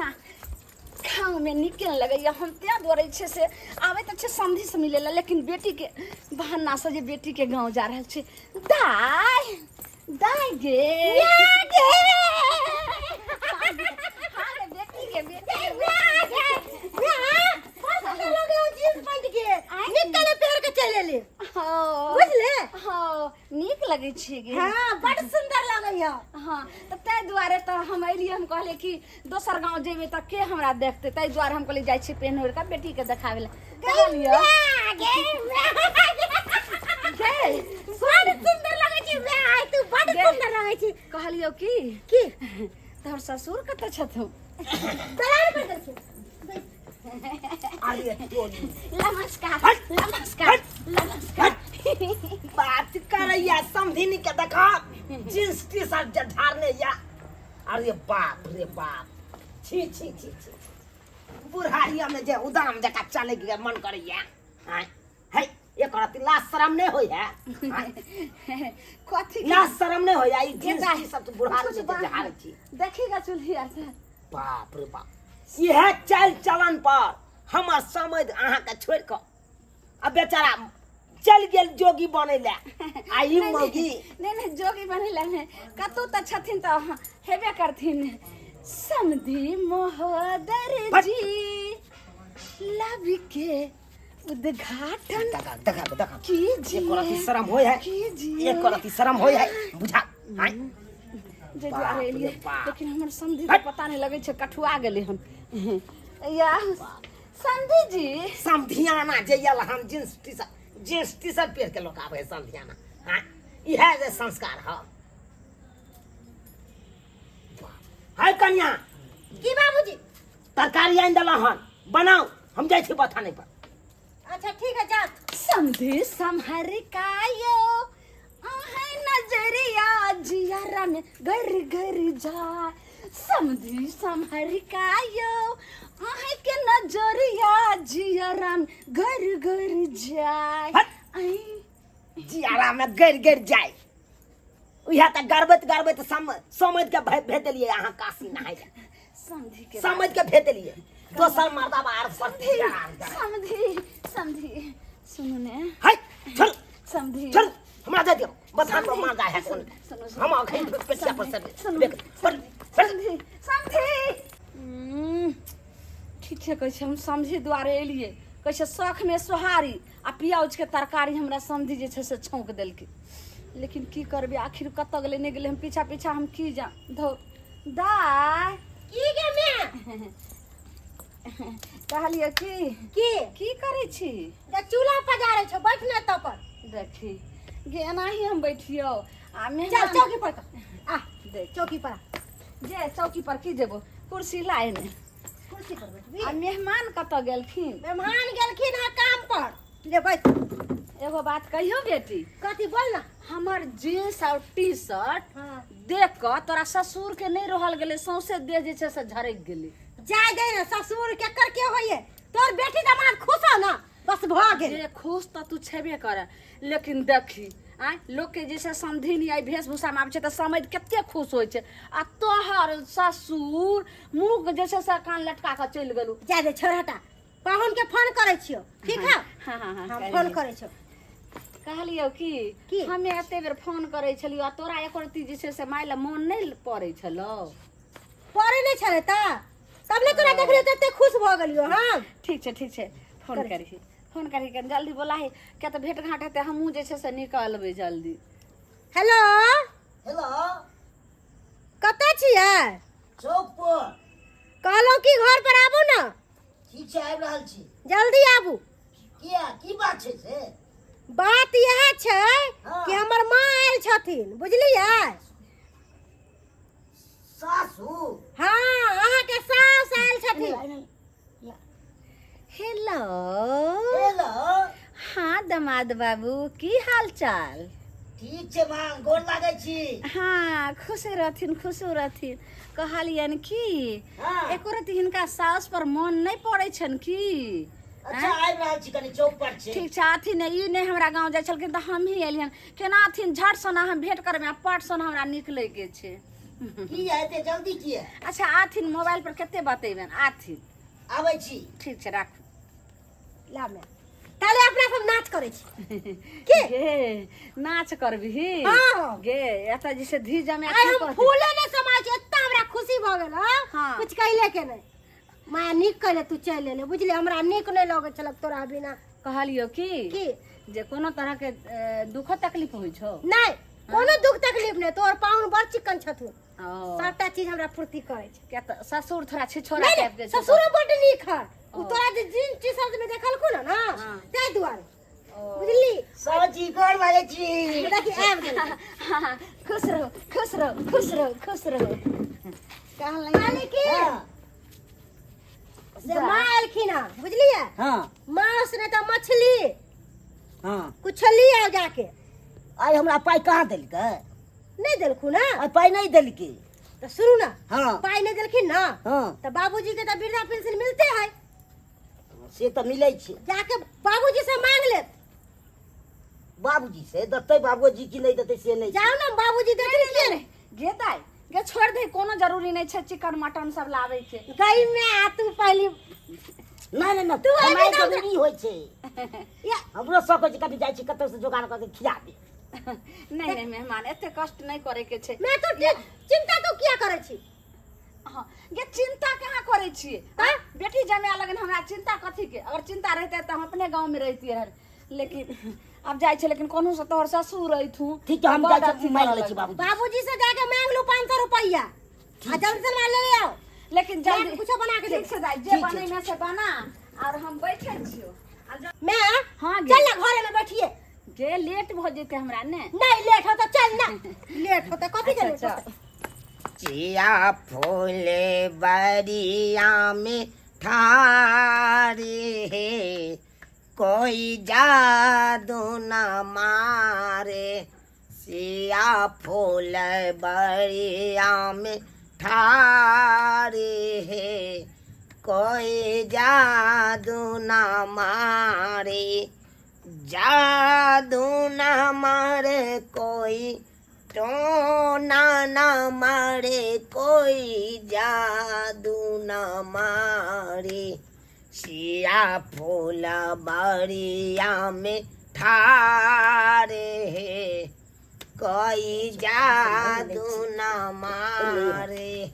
अपना गाँवमे नीके नहि लगैए। हम तेँ दुआरे छै से आबै तऽ छै समधिसँ मिलै लए, लेकिन बेटीके बहानासँ जे बेटीके गाँव जा रहल छै। दाय दाय गे गे, हाँ बेटी गे, बेटी बुझले। हाँ, नीक लगै छै गे। हाँ, बड़ सुंदर लगैया। हाँ, तऽ ताहि दुआरे तऽ हम एलियै। हम कहलियै कि दोसर गाँव जेबै तऽ के हमरा देखतै, ताहि दुआरे हम कहलियै जाइ छी पेन ओढ़ि कऽ बेटीके देखाबै लए। कहलियै गे, बड़ सुंदर लगै छै माय, तू बड़ गे। सुंदर लगै छै। कहलियौ की की? तोहर ससुर कतऽ छथुन? दलान पर गेल छै। अरे तोरी! नमस्कार, नमस्कार, नमस्कार। बात करैया समधिनी के देखा, जींस टी शर्ट जे झाड़ने या। अरे बाप रे बाप, छी छी छी छी छी। बुढ़ारिया में जे उदाम जका चले के मन करैया। आँय, है एक रति लाज शरम नहीं होय है? आँय, कथी के? लाज शरम नहीं होय है? ई जींस दाइ, टी शर्ट बुढ़ारी में जे कुछ झाड़ै छी। देखी गा चूल्ही आर से। बाप रे बाप, इएह चालि चलन पर हमर समझ अहाँके छोड़ि कऽ आ बेचारा चलि गेल जोगी बनै लए, आ ई मौगी। नहि नहि, जोगी बनै लए नहि, कतहु तऽ छथिन तऽ हेबे करथिन। समधि महोदर बस। जी, लव के उद्घाटन देखा देखा देखा कीजिए। एक रति शरम होय है? कीजिए। एक रति शरम होय है? बुझा आँय? जे बाप दुआरे रे एलियै, बाप। लेकिन हमर समधि तऽ पता नहि, लगै छै कठुआ गेलै हन। या समधि जी। समधियाना जे यल हम jeans T shirt, jeans T shirt पहिर के लोक आबै है समधियाना। हाँ, इएह जे संस्कार है है कन्या। की बाबूजी? तरकारी आनि देलहुँ हन, बनाउ, हम जाइ छी बथाने पर। अच्छा, ठीक है, जा। समधि सम्हर कायो आहे नजरिया जियारा में घर घर जा। समधि सम्हर कायो आहे के नजरिया जियारा में घर घर जाय। हट। आई। जियारा में गड़ गड़ जाय, उएह तऽ गड़बैत गड़बैत सम समझ के भेज देलियै अहाँ काशी नहाय लए। समधि के समझ के भेज देलियै दोसर मर्दा बाहर। समधि, समधि, समधि, सुनू ने। है, चल। समधि। चल, हमरा दे दियौ बथान पर मार जाय है कोन। सुनू, सुनू। हम अखन पेटिया पर से सुनू, देख पर समधि, समधि। ठीके कहै छै, हम समझी दुआरे एलियै। कहै छै शौखमे सोहारी आ पियाउजके तरकारी हमरा समझी जे छै से छौंक देलकै, लेकिन की करबै? आखिर कतऽ गेलै, नहि गेलै, हम पीछा पीछा हम की जा धौ। दाय। की गे माय? कहलियै की की? की करै छी? देख, चूल्हा पजारै छौ, बैठ ने तब पर। देखी गे, एनाही हम बैठियौ आ चल। मेहमान चौकी पर आ। देख। चौकी पर आ। जे चौकी पर की जेबो, कुर्सी लाए ने। कुर्सी पर बैठबी। आ मेहमान कतऽ गेलखिन? मेहमान गेलखिन हँ काम पर। ले बैठ। एगो बात कहियौ बेटी? कथी, बोल ना। हमर जींस और टी शर्ट हाँ। देख कऽ तोरा ससुर के नहि रहल गेलै, सौंसे देह जे छै से झरकि गेलै। जाय दे ना, ससुर केकर के होइए? तोर बेटी दामाद खुश हो ना, बस भऽ गेल। जे खुश तऽ तू छेबे कर, लेकिन देखी आँय, लोकके जे छै समधिनी आइ वेशभूषामे आबै छै तऽ समधि कते खुश होइ छै, आ तोहर ससुर मुँह जे छै से कान लटका कऽ चलि गेलू। जाय दे, छोड़, हटा। पाहुन के फोन करै छियो, ठीक है? हाँ हाँ हाँ। हम करियै। फोन करै छियो। कहलियौ की? की? हमे एते बेर फोन करै छलियौ आ तोरा एको रत्ती जे छै से माय लए मोन नहि पड़ै छलौ? पड़ै नहि छलै तऽ तब ने तोरा देखलियो तऽ एते खुश भऽ गेलियो हम। ठीक छै, ठीक छै, फोन करही, फोन करही, कनि जल्दी बोलाही, किया तऽ भेट घाँट हेतै, हमहूँ जे छै से निकलबै जल्दी। हेलो। हेलो। कतऽ छियै? चौक पर। कहलहुँ कि घर पर आबू ने। ठीक छै, आबि रहल छी। जल्दी आबू। किया, की बात छै से? बात इएह छै हाँ। कि हमर माँ आयल छथिन, बुझलियै? सासू? हाँ, अहाँके सास आयल छथिन। हेलो। हेलो। हाँ दमाद बाबू, की हाल चाल? ठीक छै माँ, गोर लागै छी। हाँ, खुश रहथिन, खुश रहथिन। कहलियनि की हाँ। एको रत्ती हिनका साउस पर मोन नहि पड़ै छनि की? अच्छा, आबि रहल छी, कनि चौक पर छी। ठीक छै। अथी नहि, ई नहि हमरा गाँव जाइ छलखिन तऽ हमही एलियनि। केना अथिन, झट सना हम भेंट करबै आ पट सना हमरा निकलैके छै। की हेतै जल्दी किए? अच्छा आथिन, मोबाइल पर कते बतेबनि, आथिन। आबै छी। ठीक छै, राखू। ला मैं ताले अपना सब नाच करै छी की गे नाच करबिही? हाँ। गे एतऽ जे छै धी जमे आइ हम फूले नहि समाय छी, एतना हमरा खुशी भऽ गेल। हँ। हाँ। कुछ कहले के नहि माया, नीक कहले तू चलि एले, बुझले? हमरा नीक नहि लगै छल तोरा बिना। कहलियो की की? जे कोनो तरह के दुखो तकलीफ होइ छौ? नहि, कोनो दुख तकलीफ नहि। तोहर पाहुन बड़ चिकन छथुन। ओ। सबटा चीज हमरा पूर्ति करै छै। किया तऽ ससुर थोड़ा छिछोरा नहि टाइप नहि के छौ। ससुरो बड्ड नीक है ओ। ओ। तोरा जे जींस टी शर्ट में देखलखुन हन ना, हाँ। ताहि दुआरे। ओ। बुझली? सब्जी गोर बाजै छी। देखी आबि गेल। हाँ, खुश रहो, खुश रहो, खुश रहो, खुश रहो। कहल नहीं। कहली की हाँ। से माँ एलखिन हँ, बुझलियै? हाँ। मांस नहि तऽ मछली हाँ। कुछ लिया जाके। आइ हमरा पाइ कहाँ देलकै? नहि देलखुन हँ? आइ पाइ नहि देलकै। तऽ सुनू ने। हाँ। पाइ नहि देलखिन ने? हाँ। तऽ बाबूजी के तऽ वृद्धा पेंशन मिलते है। से तऽ मिलै छै। जाके बाबूजी से मांग लेत। बाबूजी से देतै बाबूजी की नहि देतै से नहि। जाउ ने, बाबूजी देथिन किए नहि। गे दाइ गे, छोड़ दे, कोनो जरूरी नहि छै चिकन मटन सब लाबै के। गई में आ तू पहली। नहि नहि नहि, तू अयबी खेनाइ तऽ जरूरी होइ छै। या। हमरो शौक होइ छै, कभी जाइ छी कतौ से जोगाड़ कऽ के खिया दे। नहि नहि मेहमान, एते कष्ट नहि करे के छै। मैं तो चिंता तू किया करै छी? हाँ, गे चिंता कहाँ करै छियै? आँय? बेटी जमाए लगन हमरा चिंता कथी के? अगर चिंता रहितै तऽ हम अपने गाँव में रहितियै रहल। लेकिन आब जाइ छै, लेकिन कोनहु से तोहर ससुर अयथु। ठीक छै, हम बड़ जाइ छी, अथी मांगि करऽ लै छी लगतौ। बाबूजी। बाबूजी से जाके मांग लू 500 रुपया आ जल्दी से ले ले आओ। लेकिन जाके जल्दी कुछो बना के दे। ठीक छै दाइ, जे ठीक छै, बनै में से बना और हम बैठे छियो। आ मैं हाँ गे। चल ना, घरे में बैठिए। गे लेट भऽ जेतै हमरा ने। नहीं लेट होता, चल ना, लेट होता कथी के लेट अच्छा, होता? चिया फूले बरिया में ठारी है, कोई जादू न मारे। सिया फूल बरिया में ठारी है, कोई जादू न मारे। जादू न मारे कोई टोना न मारे, कोई जादू न मारे। सिया फूल बरिया में ठारे हे, कोई जादू न मारे।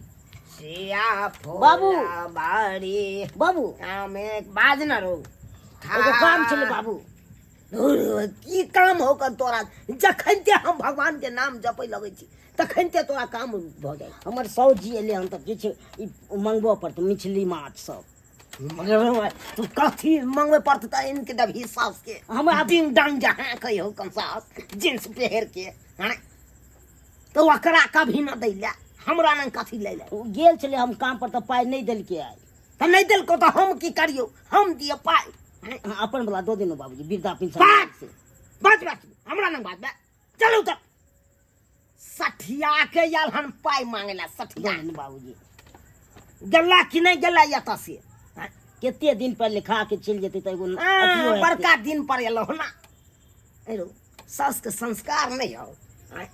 सिया फूल बाबू। बरी बाबू में बाज न रो। एगो काम छलै बाबू। की काम हो कर तोरा? जखन ते हम भगवान के नाम जपै लगै छी तखन ते तोरा काम भऽ जाइ। हमर सौजी एलै हन तऽ किछु ई मंगबऽ पड़तै, मछली माछ सब। तू कथी मंगबे पड़तै तऽ इनके दबही सास के हमरा डिंग डांग जहाँ कहियो कन सास जींस पहिर के। हाँ तऽ ओकरा कभी न दै ले, हमरा न कथी लै ले। ओ गेल छलै हम काम पर तऽ पाइ नहि देलकै आइ। तऽ नहि देलको तऽ हम की करियौ? हम दिअ पाइ? अहाँ अपन वाला दऽ दियौ ने बाबूजी, वृद्धा पेंशन। बात से बात बात हमरा न बात बे। चलू तऽ सठिया के आयल हन पाइ मांगे ला सठिया। दऽ दियौ ने बाबूजी। गेला कि नहि गेला एतऽ से? आँय, कते दिन पर लिखा के चलि जेतै तऽ एगो अथियो हेतै। बड़का दिन पर एलहुँ ना। एरो सास के संस्कार नहीं हो, आँय?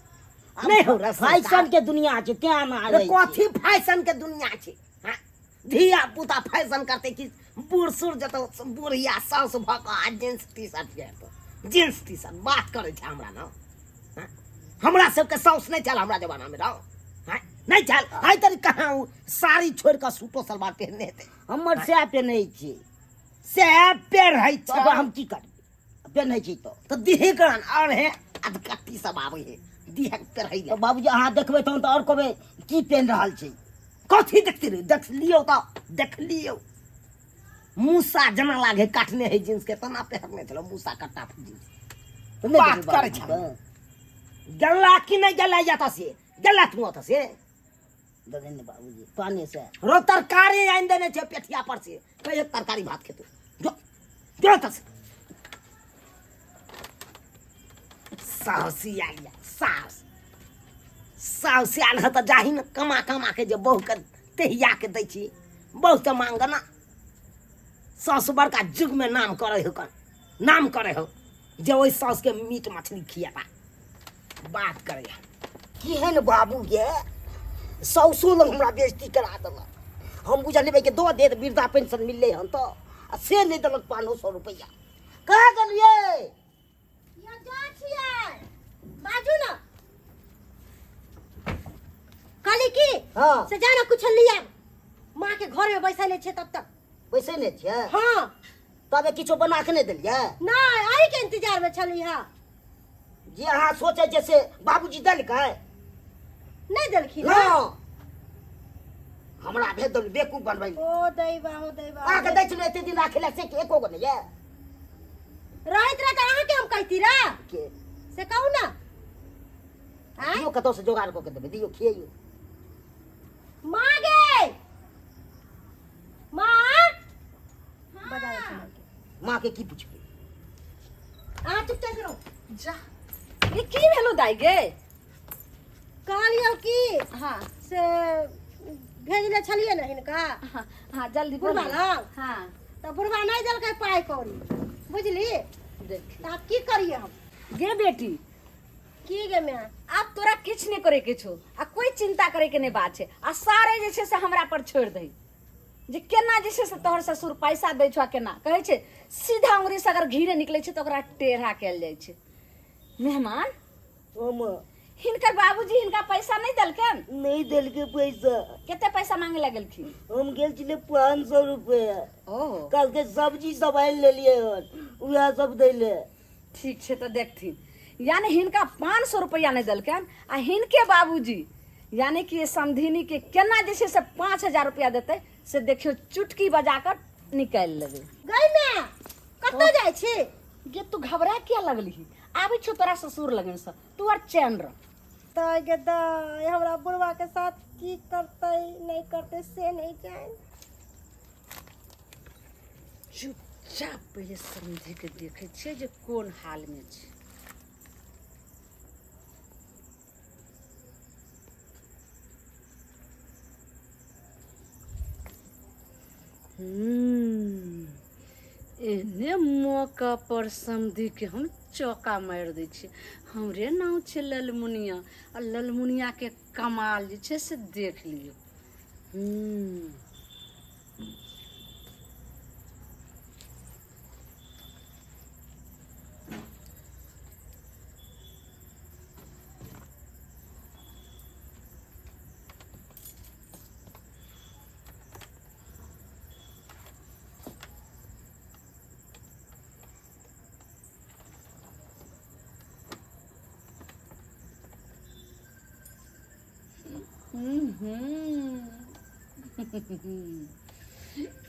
नहीं हो रे संस्कार। फैशन के दुनिया छै तें ना रे रहै छै। कथी फैशन के दुनिया छै? आँय? धिया पुता फैशन करते कि बूढ़ सूढ़ जतौ बुढ़िया साउस भऽ कऽ आ जींस टी शर्ट पहिरतौ, जींस टी शर्ट बात करै छै हमरा न। आँय? हमरा सबके साउस नहि छल हमरा जमाना मे रौ। आँय? नहि छल। आइ तक कहाँ ओ साड़ी छोड़ि कऽ सूटो सलवार पहिरने हेतै? हमर सएह पेन्है छै। सएह पहिरै तऽ छै। ओकरा हम की करबै? पेन्है छै तऽ दिहे कन और हे अधकट्टी सब आबै हे दिहे पहिरै तऽ बाबूजी अहाँ देखबै तहन तऽ आओर कहबै की पेन्ह रहल छै। कथी देखते रे? देख लियौ तऽ देख लियौ, मूसा जेना लागे काटने है जींस के तना पहिरने छलो मूसा कट्टा जींस। तऽ नहि बात देखबै करै बाबूजी छै। तऽ? गेला कि नहि गेला एतऽ से? गेला तू ओतऽ से? दऽ दे ने बाबूजी पाने से। रो तरकारी आनि देने छै पेठिया पर से, कहियो तरकारी भात खेतौ। जो जो एतऽ से। साहसी आयल यऽ, साहस साहसी आयल है तऽ जाही ने कमा कमा के जे बहुके तहिया के दै छी, बहुके मांग ना। सासु बड़का युगमे नाम करै हो, कन नाम करै हो जे ओहि सासुके मीट मछली खिएबा बात करै है। केहन बाबू गे? साउसो लग हमरा बेइज्जती करा देलक। हम बुझलियै कि दऽ देत, वृद्धा पेंशन मिललै हन तऽ, आ से नहि देलक 500 रुपैआ। कहाँ गेलियै? यो जा छियै, बाजू ना। कहली की हाँ। से जाना कुछ लिया, माँ के घर में बैसल छै तब तक। बैसै नहि छियै? हाँ। तबे किछो बना के नहि देलियै? नहि, अही के इंतजार में छली। हाँ। जे अहाँ सोचै छियै से बाबूजी देलकै? नहि देलखिन। ना, हमरा भेज देलु बेवकूफ बनबै। ओ दैबा, ओ दैबा। अहाँके दै छलै एते दिन राखै लए, से कि एको गो नहि यऽ? रहैत रहै तऽ अहाँके हम कहती रह के से कहू ना। आँय? दियौ, कतौसँ जोगाड़ कऽ के देबै, दियौ, खियैयौ। माँ गे माँ, बजाबै छै माँ के। माँ के की पुछबै? अहाँ चुपचाप रहू। जा, ई की भेलो दाइ गे? कहलियौ की हाँ। से भेजले छलियै ने हिनका। हाँ हाँ, जल्दी बोल। बुढ़बा लग। हाँ। तऽ बुढ़बा नहि देलकै पाइ कौड़ी, बुझली? देखी। तऽ आब की करियै हम? गे बेटी। की गे माय? आब तोरा किछु नहि करे के छौ आ कोई चिंता करे के नहि बात छै, आ सारे जे छै से हमरा पर छोड़ि दही जे केना जे छै से तोहर ससुर पैसा दै छौ आ केना कहै छै। सीधा उंगरी से अगर घी नहि निकलै छै तऽ ओकरा टेढ़ा कयल जाइ छै। मेहमान, हम हिनकर बाबूजी हिनका पैसा नहि देलकनि? नहि देलकै पैसा। कते पैसा मांगे लए गेलखिन? हम गेल छलियै 500 रुपया। ओहो। कहलकै सब्जी सब आनि लेलियै हन, उएह सब दै ले। ठीक छै, तऽ देखथिन, यानी हिनका 500 रुपैआ नहि देलकनि आ हिनके बाबूजी यानी कि समधिनी के केना जे छै से 5000 रुपैआ देतै से देखियौ, चुटकी बजा कऽ निकालि लेबै। गई माय, कतऽ जाइ छी? गे, तू घबरा किया लगलिही? आबै छौ तोरा ससुर लगन से, तू आर चैन रह। तऽ गे दाय, हमरा बुढ़वा के साथ की करतै नहि करतै से नहि जानि। चुपचाप पहिले समझी के देखै छियै जे कोन हाल में छै। एहने मौका पर समधी के हम चौका मारि दै छियै। हमरे नाम छै ललमुनिया, आ ललमुनिया के कमाल जे छै से देख लियौ।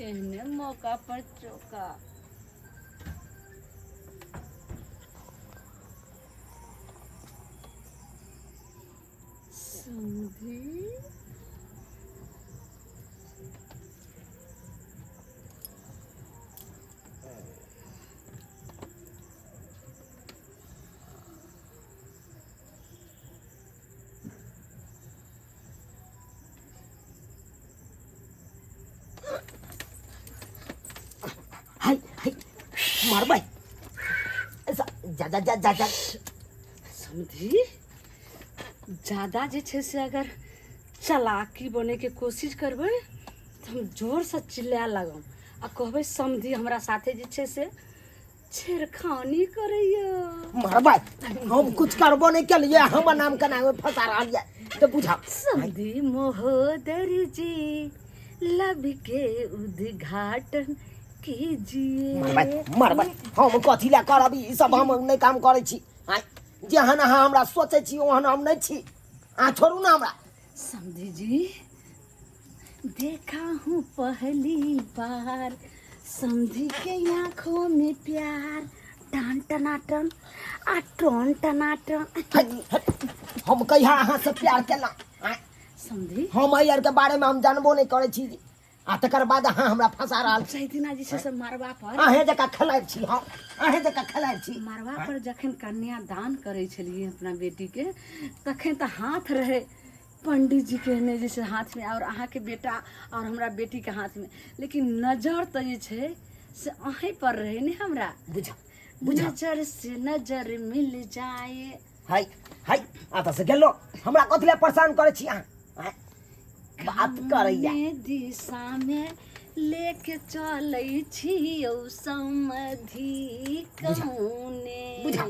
एहने मौका पर चौका। समधी, हाय हाय, मारबै, जा जा जा जा जा। समधी, ज्यादा जे छै से अगर चालाकी बनैके कोशिश करबै तऽ हम जोरसँ चिल्लाए लागम आ कहबै समधी हमरा साथे जे छै से छेड़खानी करैया। मारबै, हम कुछ करबो नहि केलियै, हमर नाम केना ओहिमे फंसा रहल यऽ तऽ बुझा। समधी महोदर जी, लब के उद्घाटन कीजिए। मारबै मारबै, हम कथी लए करब ई सब? हम नहि काम करै छी। आँय, जेहन अहाँ हमरा सोचै छी ओहन हम नहि छी। अहाँ छोड़ू ने हमरा। समधी जी, देखा हूँ पहली बार समधी के आंखों में प्यार, टन टनाटन आ टन टनाटन। हट, हट, हम कहिया अहाँ से प्यार केला? आँय? समधी, हम एहि आरके बारेमे हम जानबो नहि करै छी आ तकर बाद अहाँ हमरा फंसा रहल छी। जाहि दिना जे छै से मड़बा पर अहें जकाँ खेलाइत छी हम, अहें जकाँ खेलाइत छी। मड़बा पर जखन कन्यादान करै छलियै अपना बेटीके, तखन तऽ हाथ रहै पंडित जी के ने जे छै हाथमे, आओर अहाँके बेटा आओर हमरा बेटीके हाथमे, लेकिन नजर तऽ जे छै से अहीं पर रहै ने हमरा। बुझा बुझा। नजर से नजर मिल जाए। हाय हाय, आ तऽ से गेलो, हमरा कथी लए परेशान करै छी अहाँ? आँय? बात करैया कौने दिशा में लेके चलै छी यौ समधि कौने बुझा।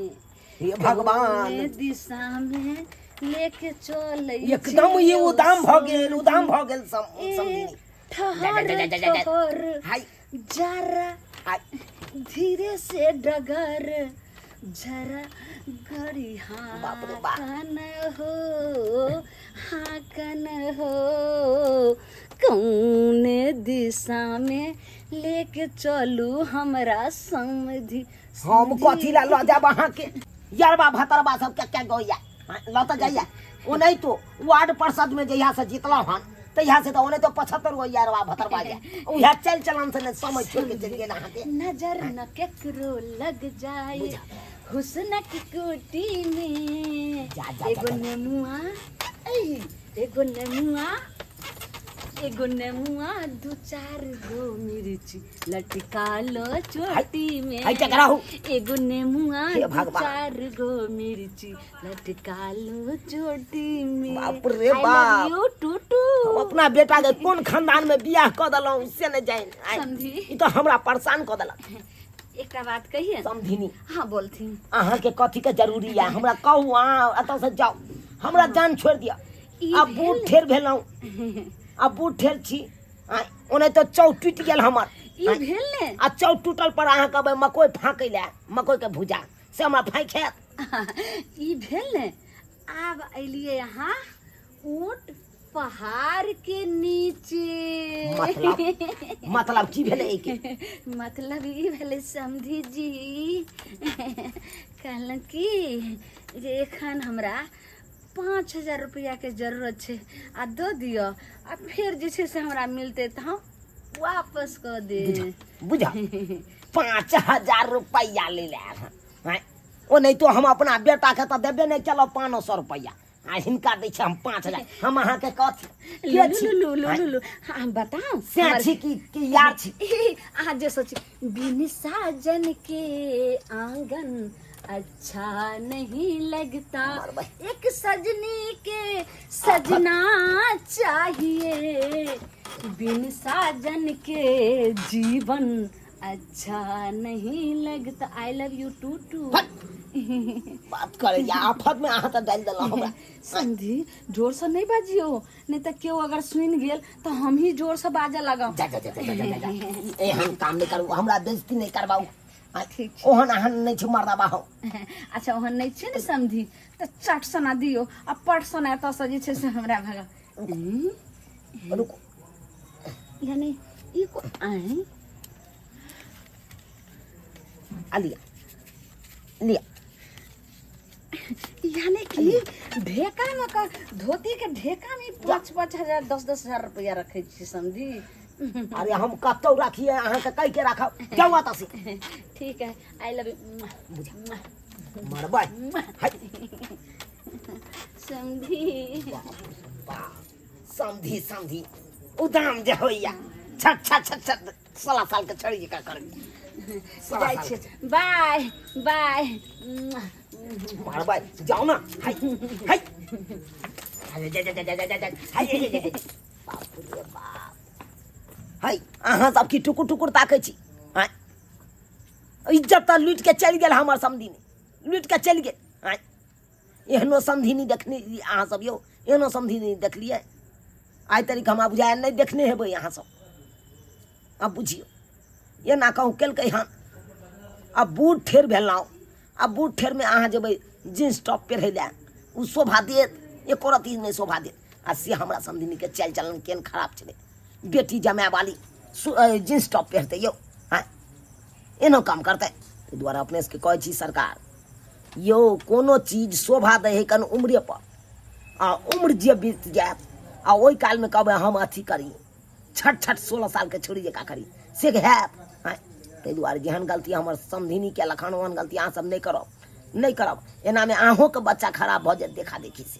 हे भगवान कौने दिशा में लेके चलै एकदम छी ई यौ उदाम भऽ गेल समधि। उदाम भऽ गेल ए, समधिनी ठहर जा, जा, जा, जा, जा। ठहर हाय जरा हाय धीरे से डगर जरा गरी बाप रे बाप। हाकन हो हाकन हो कौने दिशा में लेके चलू हमरा समधि हम कथी ला लऽ जायब अहाँके यरबा भतरबा सब के के गैया लऽ तऽ जाइया ओ नहीं तो वार्ड पार्षद में जहिया से जीतलहुँ हन तहिया से तऽ ओने तो 75 गो यरबा भतरबा या उएह चल चलन से ने समय छोड़ के चलि गेल अहाँके नजर न केकरो लग जाए हुस्न की कोटी में जा, जा, एगो जा, जा। नेमुआ ऐ, एगो नेमुआ एगो नेमुआ दू चार गो मिर्ची लटका लो चोटी में हाय, टकराहू। एगो नेमुआ हे दू भगवान। चार गो मिर्ची लटका लो चोटी में बाप रे I love बाप। you, टूटू हम अपना बेटा के कोन खानदान में बियाह कऽ देलहुँ से नहि जानि आइ समझी ई तऽ हमरा परेशान कऽ देलक एकटा बात कहिए समधिनी हाँ बोलथिन अहाँके कथी के जरूरी यऽ हमरा कहू अहाँ एतऽ से जाउ हमरा जान छोड़ि दिअ ई आब बूढ़ भेल ठेर भेलहुँ आब बूढ़ ठेर छी आँय, ओनाहि तऽ चौ टूटि गेल हमर ई आँय, भेल ने आ चौ टूटल पर अहाँ कहबै मकइ फाँकै लए मकइके भुजा से हमरा फाँकि हैत ई भेल ने आब अलियै अहाँ ऊँट पहाड़ के नीचे मतलब मतलब की भेलै एहिके मतलब ई भेलै समधी जी कहलहुँ कि जे एखन हमरा 5000 रुपैआके जरूरत छै आ दऽ दिअ आ फेर जे छै से हमरा मिलतै तऽ हम वापस कऽ देब बुझा 5000 रुपैआ ले ले आयल हँ आँय, ओ नहि तो हम अपना बेटाके तऽ देबे नहि केलहुँ 500 रुपैआ आ हिनका दै छै हम 5000 हम अहाँके कथी के छी लू लू आँय, लू लू हाँ बताउ से छी कि कि यार छी अहाँ जे सोची बिन साजन के आंगन अच्छा नहीं लगता मरबै। एक सजनी के सजना चाहिए बिन साजन के जीवन अच्छा नहीं लगता I love you to to हट। बात करे या आफत में अहाँ तऽ डालि देलहुँ हमरा संधि जोर से नहीं बाजियो नहीं तो केओ अगर सुन गेल तो हम ही जोर से बाजे लगब जा जा जा जा जा जा जा एहन काम नहि करू हमरा बेइज्जती नहि करबाउ ठीक छै। ओहन अहन नहि छै मर्दाबा हम अच्छा ओहन नहि छै ने समधि तऽ चट सना दियौ आ पट सना एतऽसँ जे छै से हमरा भगा रुकू यानी ई को आँय आ लिअ लिअ यानी कि ढेका में का धोती के ढेका में 5-5 हजार 10-10 हजार रुपया रखे छी समझी अरे हम कतौ राखिए अहाँके कहि के राखब जाउ एतऽ से ठीक है I love you मरबै हाय समझी बाप, समधी समधी उदाम जे होइया छट छट छट छट 16 साल के छोड़ी का करबी 16 जाइ साल छी बाय बाय मरबै जाउ ना हाय हाय अरे जा जा जा जा जा जा हाय हाय हाय बाप रे बाप हाय अहाँ सब की टुकुर टुकुर ताकै छी आँय इज्जत तऽ लूटि के चलि गेल हमर समधिनी लूटि के चलि गेल आँय एहनो समधिनी देखने अहाँ सब यौ एहनो समधिनी देखलियै आइ तरीक हमरा बुझायल नहि देखने हेबै अहाँ सब आब बुझियौ एना कहूँ केलकै हन आब बूढ़ ठेर भेलहुँ आब बूढ़ ठेरमे अहाँ जेबै जींस टॉप पहिरै लए ओ शोभा देत एको रत्ती नहि शोभा देत आ से हमरा समधिनीके चालि चलन केहन खराब छलै बेटी जमाय वाली जींस टॉप पहिरतै यौ आँय एनो काम करतै ताहि दुआरे अपने सबके कहै छी सरकार यौ कोनो चीज शोभा दै हइ कन उम्रे पर आ उम्र जे बीत जायत आ ओहि कालमे कहबै हम अथी करी छठ छठ 16 सालके छोड़ी जकाँ करी से हैत आँय ताहि दुआरे जेहन गलती हमर समधिनी केलक हन ओहन गलती अहाँ सब नहि करब नहि करब एनामे अहूँके बच्चा खराब भऽ जायत देखा देखी से